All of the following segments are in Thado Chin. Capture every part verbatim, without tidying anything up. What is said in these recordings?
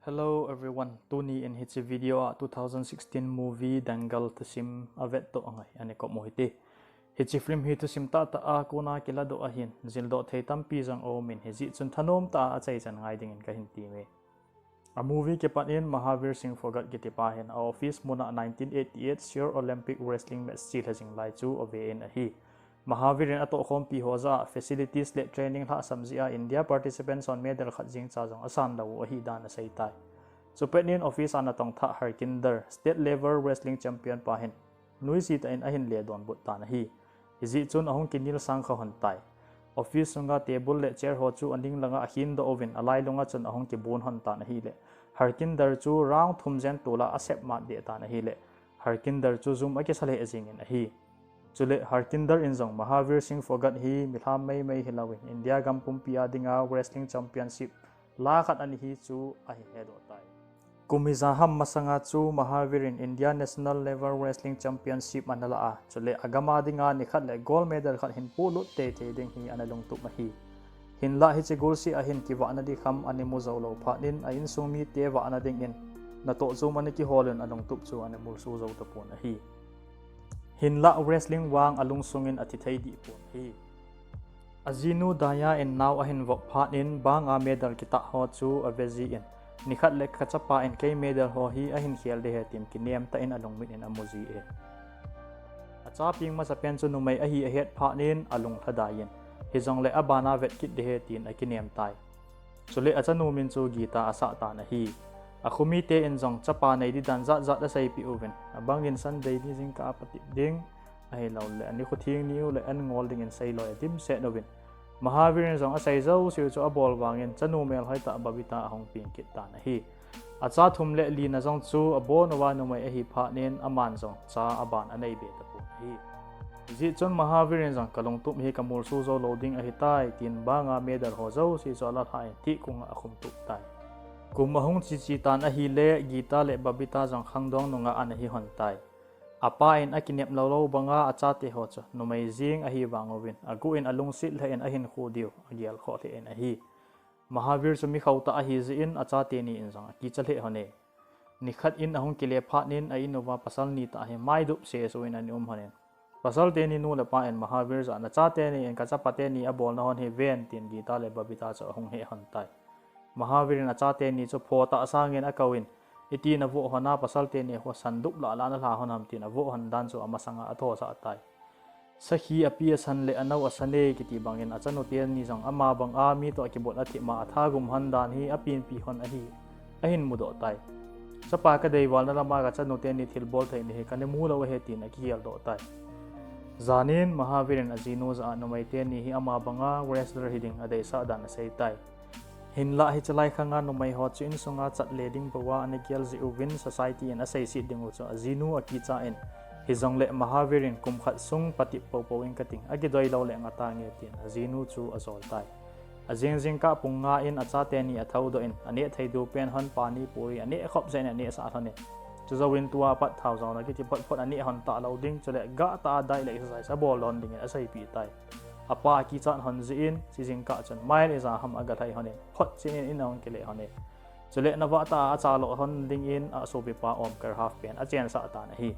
Hello everyone, tuni in hiche video a two thousand sixteen movie Dangal thusim avet toh angai ani kop mo hite. Hiche film hi thusim tahtah a kona kiladoh ahin, jildoh thei tampi jong aumin, hijeh chun thanom tah a achaichan ngai dingin kahin teme. A movie kipat in Mahavir Singh Phogat kitipa hin a office muna nineteen eighty-eight Seoul Olympic Wrestling match chelha jing lai chu ave in ahi. Mahavir in atohkhompi ho jah a facilities le training lhahsam jeh a India participants hon medal khat jeng cha jong asan lou u ahi dan aseitai. Chupet in office a natong thah Harkinder, state level wrestling champion pa hin nuisat tah in ahin ledonbut tan ahi. Hijeh chun ahung kinel sang kha hon tai. Office sunga table le chair ho chu aning langa akhin doh uvin alailunga chun ahung kibon hon tan ahile, Harkinder chu round thum jen tola asep mat deh tan ahile, Harkinder chu jum akisa lheh jingin ahi. Chule Harkinder in jong Mahavir Singh Phogat hi milham meimei hilouvin India gam pumpi a dinga wrestling championship la khat ana hi chu ahin hedoh tai. Kum ijat ham masanga chu Mahavir in India National Level Wrestling Championship ana la a, chule agam a dinga nikhat le gold medal khat hin polut teitei ding hi ana lungtup ahi. Hinlah hiche golseh a hin kivahna dikham ana mu jou lou phat in a insung mite vahna dingin natoh chom ana kihol in alungtup chu ana mulso jou tapon ahi. Hinlah wrestling vang alungsung in athi thei dih pon ahi. Ajinu Daya in nao ahin vop phat in banga medal kitah ho chu ave jin, nikhat le kachapa in kei medal ho hi ahin khel ding ahi tin kinem tah in alungmit in amu jie. Acha peng masapen chu numei ahi ahet phat in alung lhadai in, hijongle abana vet kit ding ahi tin akinem tai. Chule achanu min chu Geeta asah tan ahi. Akhomite in jong chapa nei ding dan jat jat aseipeh uvin, abang in Sunday ni jingkah a patep ding, ahilouleh anikho theng ni u le an ngol dingin seiloi adimset uvin, Mahavir in jong asei jouse u chu abol vangin chanu melhoi tah Babita ahung peng kit tan ahi. Acha thum le lina jong chu abon uva numei ahi phat in aman jong cha aban anei be tapon ahi. Hijeh chun Mahavir in jong kalungtup hi kamulso jou lou ding ahitai tin banga medal ho jouse chu alalhah in thih konga akhum tup tai. Kum ahung che che tan ahile Geeta le Babita jong khangdong nungah ana hi hon tai. Apa in akinep lou lou banga achate ho chu numei jeng ahi vang uvin aguh in alungset lheh in ahinkho diu agel khoh lheh in ahi. Mahavir chu mikhou tah ahi jeh in achate ni in jong akicha lheh hon e. Nikhat in ahung kile phat in a in uva pasal ni tah hi maidup seso in ana um hon in, pasal teni nu le pa in Mahavir jah a, nachate ni in kachapa teni abolna hon hi ven tin Geeta le Babita chu ahung heh hon tai. Mahavir in achate ni chu pho tah sangin akou in, iti navoh hon a pasal teni khu sandup lah lah nalha hon ham tin avoh hon dan chu amasanga athohsah tai. Sakhi api asan le anou asan e kiti bangin achanu teni jong ama banga mi toh akibol athip ma athagum hon dan hi apenpi hon ahi, ahin mudoh tai. Chapa kadeivalna lama kachanu teni thilbol theina hi kana mu lou ahi tin akigel doh tai. Jan in Mahavir in ajinu jah a numei teni hi ama banga wrestler hiding adeisah dan asei tai. Hinlah hiche lai khanga numei ho chu insunga chat le ding bou a ana gel jeh uvin society in aseiset ding u chu ajinu akicha in, hijongle Mahavir in kum khat sung patep poupou in kating, akidoi lou le ngatange tin ajinu chu ajol tai. Ajing jingkah pung nga in achate ni athoudoh in, aneh thei du pen hon pani puri aneh khop jeh in anehsah lhon in, chujouvin tua pat thao jong akiti phot phot aneh hon talou ding, chule gah tah a diet le exercise abol lhon dingin aseipeh tai. Apa akichat hon jeh in, chujingkah chun mile ijat ham agalhai hon in, phot chen in in ahung kile hon e. Chule navah tah a achalo lhon dingin asopipa Omkar half pant achensah tan ahi.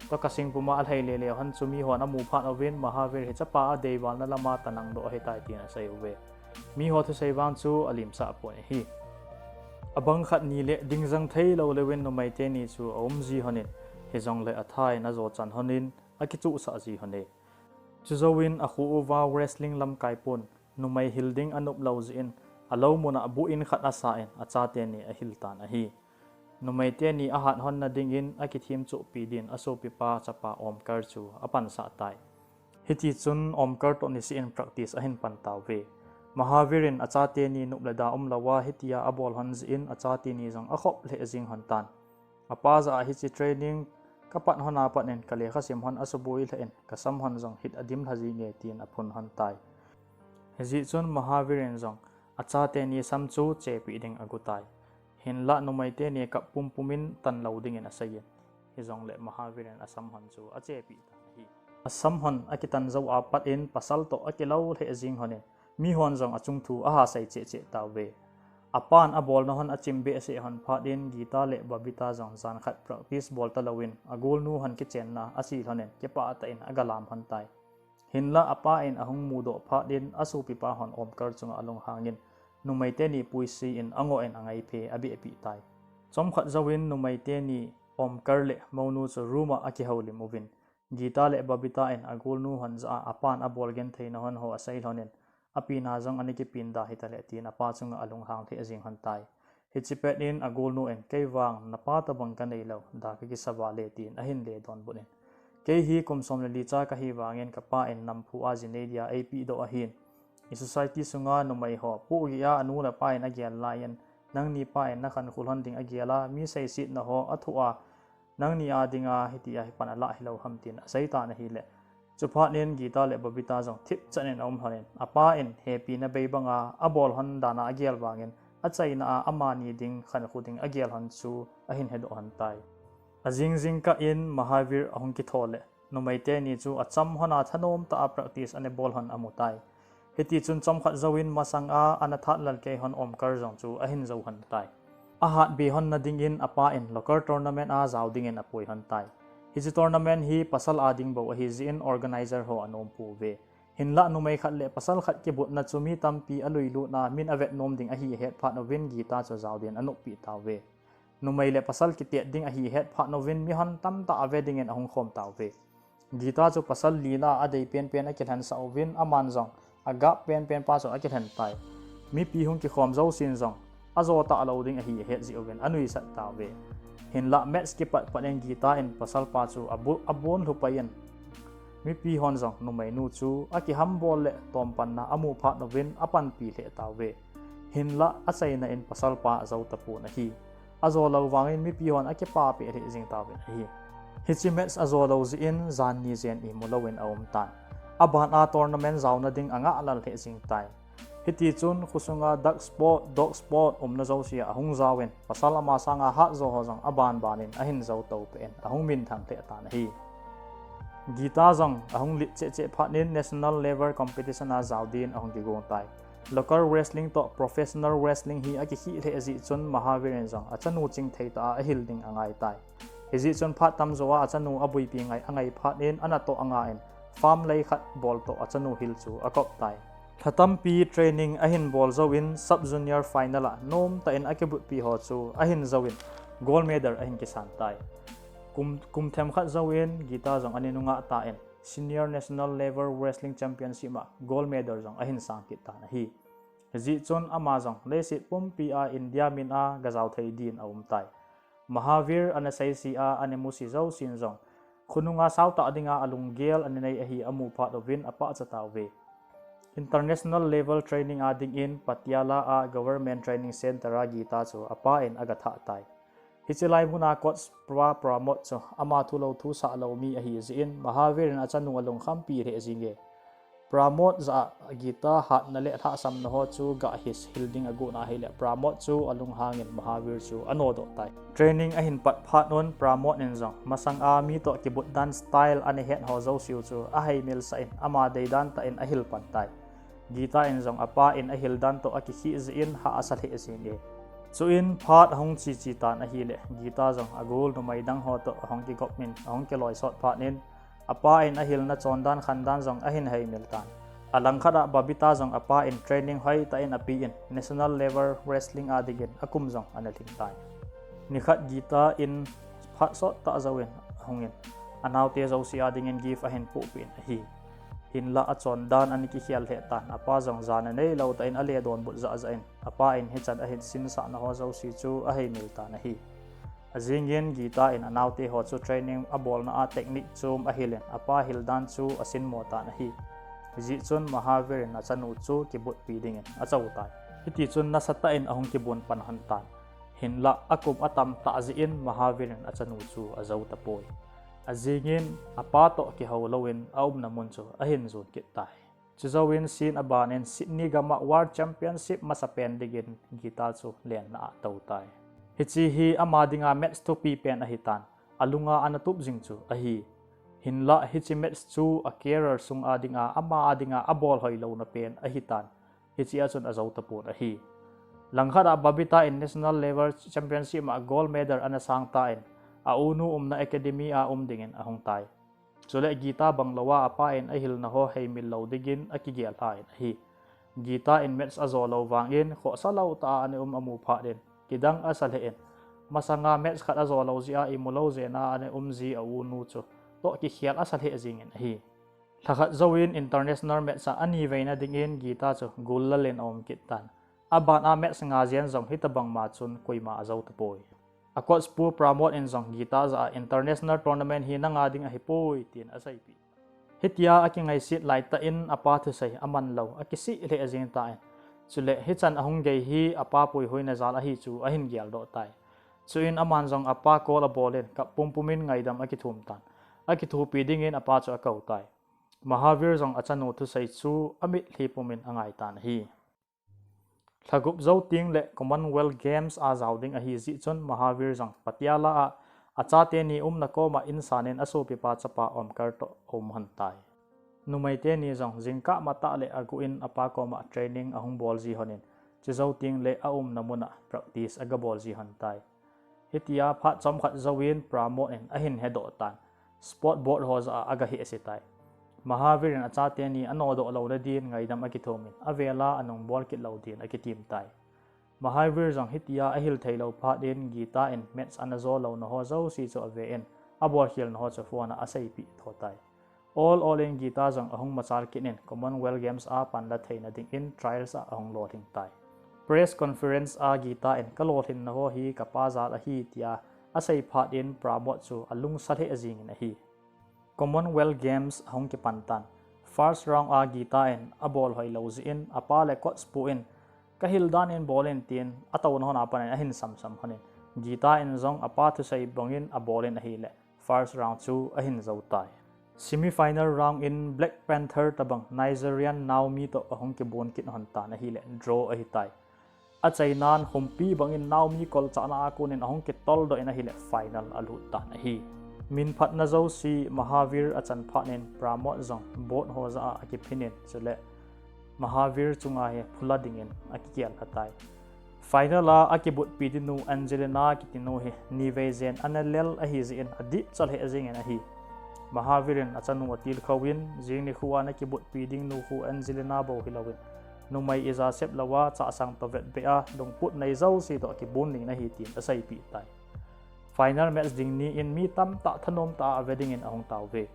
Toh kasing puma alhai lele hon chu mihon amu phat uvin Mahavir hi chapa adeivalna lama tanang doh ahitai tin asei uve. Miho thusei vang chu alimsah pon ahi. Abang khat ni le dingjang thei lou leuvin numei teni chu aum ji hon in, hijongle atha in ajo chan hon in akichuhsah ji hon e. Chujouvin akho uva wrestling lamkai pon, numei hil ding anop lou jeh in, alou muna buh in khat asa in achate ni ahil tan ahi. Numei teni ahat honna dingin akithem chohpi din asopipa chapa Omkar chu apansah tai. Hitichun Omkar toh niseh in practice ahin pan tauve. Mahavir in achate ni nop le da umlouva hitia abol hon jeh in achate ni jong akhop lheh jing hon tan. Apa jah a hiche training kapat hon a pat in kalekha sim hon asuboi lheh in kasam hon jong hit adim lha jinge tin aphun hon tai. Hijeh chun Mahavir in jong achate ni sam chu chepeh ding agu tai. Hinlah numei teni kap pumpum in tan lou dingin asei in, hijongle Mahavir in asam hon chu achepeh tan ahi. Asam hon akitan jou a pat in pasal toh akilou lheh jing hon in, mihon jong achung thu aha sei cheh cheh tauve. Apan abolna hon achim behseh hon phat in Gita le Babita jong jan khat practice bol talouvin agolnu hon kichenna a ache lhonin kipah tah in agalam hon tai. Hinlah apa in ahung mudoh phat in asopipa hon omkar chunga alunghangin numei teni puise in angoh in angaiphe abehpeh tai. Chomkhat jouvin numei teni omkar le mounu chu room a akihoulim uvin Gita le Babita in agolnu hon jah a apan abol gentheina hon ho asei lhonin, apina jong ana kipin da hitaleh tin apa chunga alunghang lheh jing hon tai. Hiche pet in agolnu in, "Kei vang napa tobang kanei lou, da kakisa vale," tin ahin ledonbut in, "Kei hi kum som le li cha kahi vangin kapa in namphu a ji nei dia eipeh doh ahin, i society sunga numei ho pohgih a anu le apa in agel laiyin, nangni pa in nakhankho lhon ding agel a, mi seisetna ho athoh a, nangni a dinga hitia hi pan alah hilou ham," tin asei tan ahileh, chuphat in Gita le Babita jong thipchan in aum lhonin, apa in hepina bei banga abol lhon dan a agel vangin, achaina a amani ding khankho ding agel lhon chu ahin hedoh lhon tai. Ajing jingkah in Mahavir ahung kitho leh numei teni chu acham lhon a thanom tah a practice ana bol lhon amu tai. Hitichun chomkhat jouvin masanga ana that lal kei lhon omkar jong chu ahin jou lhon tai. Ahatbe lhon na dingin apa in local tournament a jao dingin apui lhon tai. Hiche tournament hi pasal a ding bou ahi jeh in organizer ho anom pouve. Hinlah numei khat le pasal khat kibutna chu mi tampi aluilut a min avet nom ding ahi ahet phat uvin Gita chu jao din anoppi tauve. Numei le pasal kitet ding ahi ahet phat uvin mihon tamtah ave dingin ahung khom tauve. Gita chu pasal lina a adei penpen akilhensah uvin aman jong agap penpen pa chu akilhen tai. Mipi hung kikhom jousen jong ajo talou ding ahi ahet jeh uvin anuisat tauve. Hinlah match kipat pat in Gita in pasal pa chu abu-, abon lhu pai in mipi hon jong numeinu chu akihambol le tompanna amu phat uvin apanpi lheh tauve. Hinlah achaina in pasal pa ajou tapon ahi. Ajo lou vangin mipi hon akipah peh lheh jing tauvin ahi. Hiche match ajo lou jeh in jan ni jen imu louvin aum tan. Aban a tournament jaona ding angah lal lheh jing tai. Hitichun khosunga duck sport, dog sport umna jouse a ahung jaovin, pasal ama sanga hatjo ho jong aban ban in ahin jou toupeh in ahung minthang lheh tan ahi. Gita jong ahung lit cheh cheh phat in national level competition a jao din ahung kigong tai. Local wrestling toh professional wrestling hi akikhih lheh jeh chun Mahavir in jong achanu chingthei tah a ahil ding angai tai. Hijeh chun phat tamjo a achanu abuipi ngai angai phat in anatoh anga in farm lei khat bol toh achanu hil chu akop tai. Lha tampi training ahin bol jouvin sub junior final a nomtah in akibutpi ho chu ahin jouvin gold medal ahin kisan tai. Kum, kum themkhat jouvin Gita jong ana nungah tan senior national level wrestling championship a gold medal jong ahin sang kit tan ahi. Hijeh chun ama jong leiset pumpi a India min a gajao thei din aum tai. Mahavir ana seise a ana musit jousen jong khonunga saotah dinga alunggel ana nei ahi amu phat uvin apachat tauve. International level training a dingin Patiala a Government Training Center a Gita chu apa in agathah tai. Hiche lai muna coach pa Pramod chu ama thulou thusah lou mi ahi jeh in Mahavir in achanu alungkhampi lheh jinge. Pramod jah a Gita hatna le lhahsamna ho chu gah his hil ding agot na ahileh Pramod chu alunghangin Mahavir chu anodoh tai. Training ahin pat phat un Pramod in jong masanga mi toh kibut dan style ana het ho jouseu chu aheimilsah in ama deidan tah in ahil pan tai. Gita in jong apa in ahil dan toh akikhih jeh in hah asa lheh jinge. Chuin phat ahung che che tan ahileh Gita jong agol numei dang ho toh ahung kigop in ahung kiloisot phat in apa in ahilna chondan khandan jong ahin heimil tan. Alangkhat a Babita jong apa in training hoitah in apen national level wrestling a dingin akum jong ana lhing tai. Nikhat Gita in phat sottah jouvin ahungin anaote jouse a dingin gift ahin pohpeh in ahi. Hinlah achondan ana kikhel lheh tan, apa jong jana neilou tah in ale donbut jahjah in apa in hichan ahin sinsahna ho jouse chu aheimil tan ahi. Ajingin Gita in anaote ho chu training abolna a technique chom ahil in apa hildan chu asinmo tan ahi. Hijeh chun Mahavir in achanu chu kibutpi dingin achou tai. Hitichun nasatah in ahung kibon pan lhon tan. Hinlah akum atamtah jeh in Mahavir in achanu chu ajou tapoi. Ajingin apa toh kihou louvin aumna mun chu ahin jon kit tai. Chujouvin scene aban in Sydney gam a World Championship masapen dingin Gita chu lenna a atou tai. Hiche hi ama dinga match thupi pen ahitan, alunga ana tup jing chu ahi. Hinlah hiche match chu a career sunga dinga ama a dinga abol hoilouna pen ahitan, hiche a chun ajou tapon ahi. Langkhat a Babita in national level championship a gold medal ana sang tan, a unu umna academy a um dingin ahung tai. Chule Geeta banglouva apa in ahilna ho heimil lou dingin akigel lhan ahi. Geeta in maths ajo lou vangin khohsa lou tah a ana um amu phat in kidang asa lheh in, masanga maths khat ajo lou jeh a imu lou jeh a ana um ji a unu chu toh kikhel asa lheh jingin ahi. Lhakhat jouvin international maths a ani veina dingin Geeta chu gold lal in aum kit tan. Aban a maths nga jen jong hitobang ma chun koima ajo tapoi. A coach pu Pramod in jong Geeta jah a international tournament hi nanga ding ahipoi tin aseipeh. Hitia akingaiset laitah in apa thusei aman lou, akisih lheh jing tan. Chule hichan ahung gei hi apa puihoina jal ahi chu ahin geldoh tai. Chuin aman jong apa call abol in kap pumpum in ngaidam akithum tan. Akithopi dingin apa chu akou tai. Mahavir jong achanu thusei chu amitlhi pum in angai tan ahi. Lhagup jou teng le Commonwealth Games a jao ding ahi jeh chun Mahavir jong Patiala a achate ni umna koma insan in asopipa chapa Omkar toh aum lhon tai. Numeite ni jong jingkah matah le aguh in apa koma training ahung bol ji lhon in, chujou teng le aumna mun a practice aga bol ji lhon tai. Hitia phat chomkhat jouvin Pramod in ahin hedoh tan, sport board ho jah a aga hehse tai. Mahavir in achate ni anodoh louna din ngaidam akithum in, avel a anung bol kit lou din akitem tai. Mahavir jong hitia ahil thei lou phat in Geeta in maths ana jo louna ho jouse chu ave in, abol khelna ho chu phone a aseipeh tho tai. Ol ol in Geeta jong ahung machal kit in Commonwealth Games a panla theina dingin trials a ahung lolhing tai. Press conference a Geeta in kalolhinna ho hi kapa jal ahi tia asei phat in Pramod chu alungsa lheh jingin ahi. Commonwealth Games ahung kipan tan. First round a Geeta in abol hoi lou jeh in apa le coach pu in kahil dan in bol in tin atouna lhon a pat in ahin samsam lhon in Geeta in jong apa thusei bangin abol in ahile first round chu ahin jou tai. Semi final round in Black Panther tobang Nigerian Naomi toh ahung kibon kit lhon tan ahile draw ahitai. Achainan humpi bangin Naomi kolchahna a kon in ahung kitoldoh in ahile final alut tan ahi. Min phatna jouse Mahavir achan phat in Pramod jong board ho jah a akiphin in chule Mahavir chunga hi phula dingin akigel lha tai. Final a akibutpi ding nu Angelina kiti nu hi nivei jen ana lel ahi jeh in adipcha lheh jingin ahi. Mahavir in achanu atilkhou in, jing nikho a nakibutpi ding nu khu Angelina bou hilouvin, numei ija sep louva chahsang toh vetbeh a lungput nei jouse toh kibon dingin ahi tin aseipeh tai. Final match ding ni in mi tamtah thanom tah a ave dingin ahung tauve.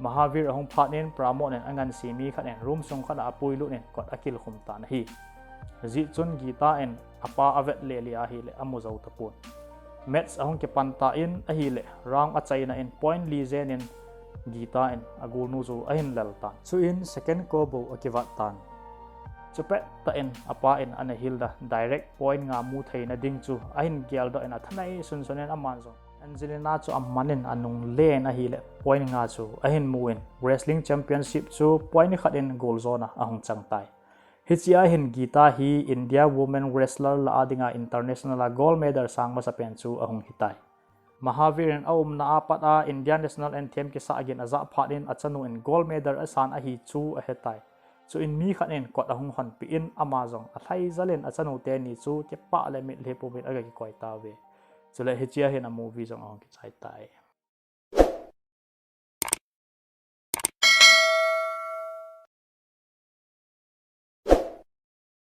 Mahavir ahung phat in Pramod in angansei mi khat in room sung khat a apuilut in kot akilkhum tan ahi. Hijeh chun Geeta in apa avet lele ahile amu jou tapon. Match ahung kipan tan ahile round achaina in point li jen in Geeta in agolnu chu ahin lel tan. Chuin second ko bou akivat tan. Chupettah in apa in ana hilda direct point nga mu theina ding chu ahin geldoh in athanei sunsun in aman jong Angelina chu aman in anungle in ahile point nga chu ahin mu in wrestling championship chu point khat in gol jona ahung chang tai. Hichea hin Geeta hi India women wrestler lah a dinga international a gold medal sang masapen chu ahung hitai. Mahavir in aumna a pat a India national anthem kisah gin ajah phat in achanu in gold medal asan ahi chu ahetai. Chuin mi khat in kot ahung honpeh in ama jong alhaijal in achanu teni chu kipah le mitlhi pum in aga kikoi tauve. Chule hichea hin a movie jong ahung kichai tai.